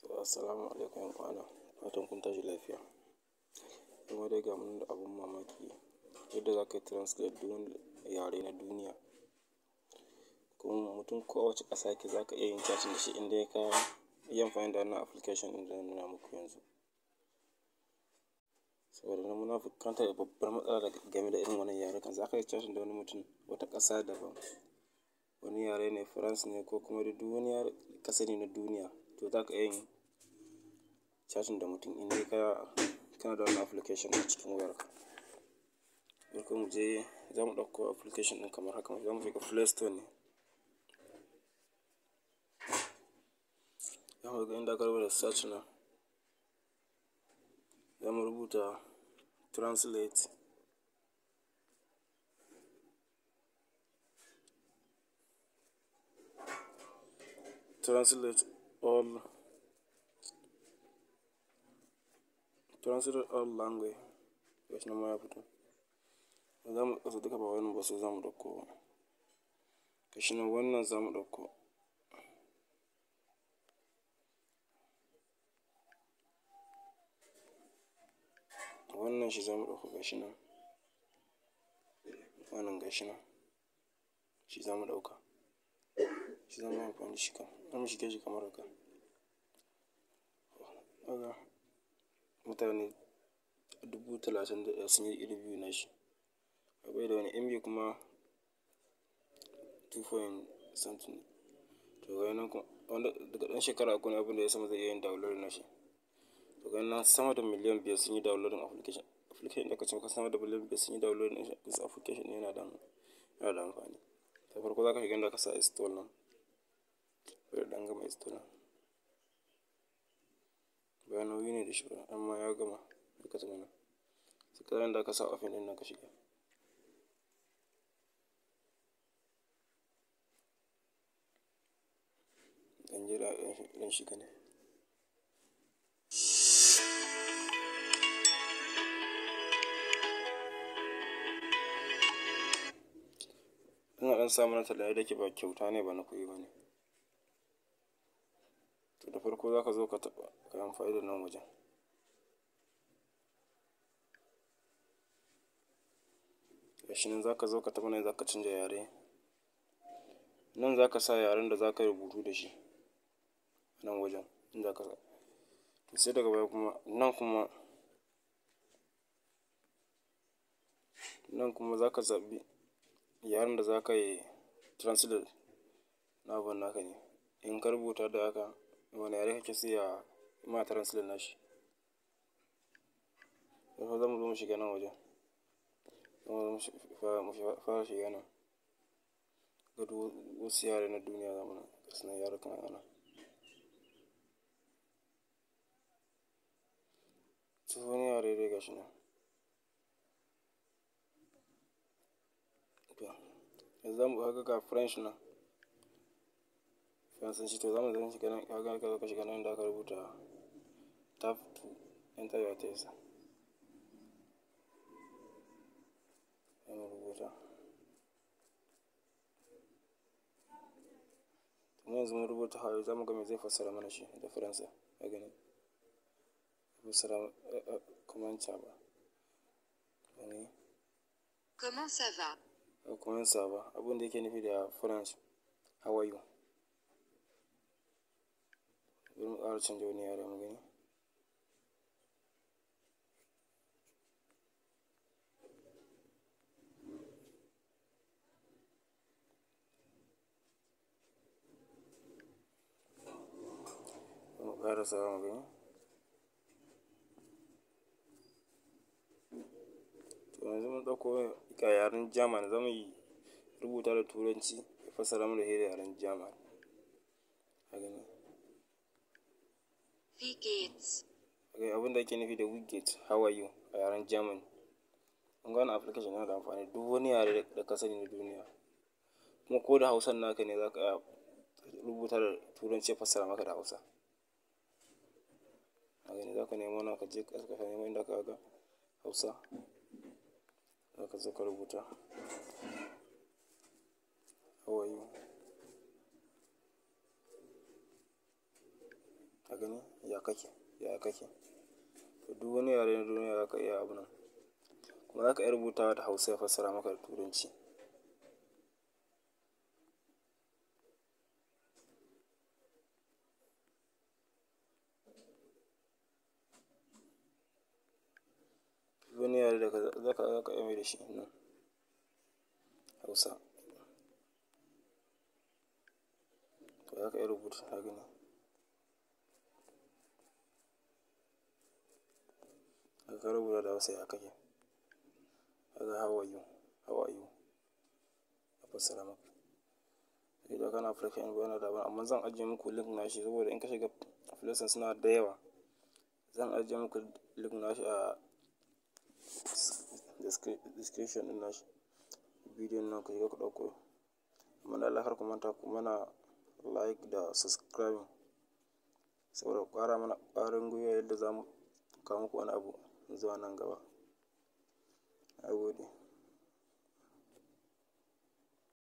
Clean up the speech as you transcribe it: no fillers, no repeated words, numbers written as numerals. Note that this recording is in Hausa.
Assalamu alaikum 'yan uwana, fatan kun tashi lafiya. Kuma dai ga mu da abun mamaki, yadda za ka yi translate duk wani yare na duniya. Kuma mutum ko a wace ƙasa yake za ka iya yin chatting da shi in dai ka yi amfani da wannan application ɗin da na nuna muku yanzu. Saboda nan muna fuskantar babbar matsala game da irin wannan yarukan. Za ka yi chatting da wani mutum wata ƙasa daban, wani yare ne, France ne ko kuma dai duk wani yare ka sani na duniya, to za ka iya yin chatting da mutum in dai kana da wannan application a cikin wayarka. Farko mu je za mu ɗauko application ɗin kamar haka, za mu shiga Play Store ne. Za mu ga inda aka rubuta search nan. Za mu rubuta translate. Translate all. Translate all language. Gashi nan ma ya fito. Za mu ƙasa duka ba wannan ba sai za mu ɗauko. Gashi nan wannan za mu ɗauko. Wannan shi za mu ɗauko gashi nan. Wannan gashi nan. Shi za mu ɗauka. Shi za mu yi amfani da shi kam. Za mu shige shi kamar haka. Kaga mutane 31,000 sun yi review na shi. Akwai da wani MB kuma 2 point something. To ga nan kuma wanda daga ɗan shekara uku ne abin da ya sama zai iya yin download na shi. To ga nan sama da miliyan 5 sun yi downloading application. Application da ka ce maka sama da miliyan 5 sun yi downloading ɗin shi, this application ɗin yana da amfani. Da farko za ka shiga inda ka sa install nan. Bari ɗan gama install nan. Ba nauyi ne da shi ba amma ya gama duka tukuna. Sai ka inda ka sa open ɗin nan ka shiga. Ɗan jira ɗan shiga ne. Ina ɗan sa mana talla da yake ba kyauta ne ba na kuɗi ba ne. To da farko za ka zo ka taɓa ka yi amfani da nan wajen. Gashi nan za ka zo ka taɓa nan za ka canja yare. Nan za ka sa yaren da za ka yi rubutu da shi. Nan wajen inda ka sa. To sai daga baya kuma nan kuma za ka zaɓi yaren da za ka yi translate na abun naka ne. In ka rubuta da haka, wane yare kake so ya ma translate nashi. Yanzu za mu zo mu shiga nan wajen. Za mu zo mu fara shiga nan. Ga duk wasu yare na duniya za mu nan. Gasu nan yarukan a nan. To wani yare dai gashi nan. To yanzu za mu kaga ga French nan. Faransanci, to za mu zo mu shiga nan, kaga ka zo ka shiga nan inda aka rubuta tap to enter your text. Za mu rubuta. To yanzu mun rubuta how, za mu ga me zai fassara mana shi da Faransa. Ka gani? Fassara comment ça va. Gani? Comment ça va? Comment ça va? Abun da yake nufi da French, how are you? Bari mu ƙara canja wani yare mu gani. Mu ƙara sawa mu gani. To yanzu mun ɗauko ga yaren German, za mu yi rubuta da Turanci ya fassara mana shi da yaren German. Ka gani? Wie geht's? Okay, abin da ake nufi da wie geht's, how are you a yaren German. Kun ga wannan application yana da amfani duk wani yare da ka sani na duniya. Kuma ko da Hausan naka ne za ka iya rubuta da Turanci ya fassara maka da Hausa. Ka gani, za ka nemo nan ka je ka nemo inda ka ga Hausa. Za ka zo ka rubuta how are you. Ka gani? Ya kake? Ya kake? To, duk wani yare na duniya za ka iya abu nan. Kuma za ka iya rubutawa da Hausa ya fassara maka da Turanci. Duk wani yare da za ka iya mai da shi nan Hausa. To, za ka iya rubuta, ka gani. Ka rubuta da Hausa, ya kake? Kaga "How are you? How are you?" Ya fassara maka. Idan kana application yana da abun, amma zan ajiye muku link nashi saboda in ka shiga Play Store suna da yawa. Zan ajiye muku link nashi a description ɗin nashi bidiyon nan, ku shiga ku ɗauko. Amma dan Allah kar ku manta ku mana like da subscribing saboda ku ƙara mana ƙwarin gwiwa yadda za mu kawo muku wani abu zuwa nan gaba. Na gode.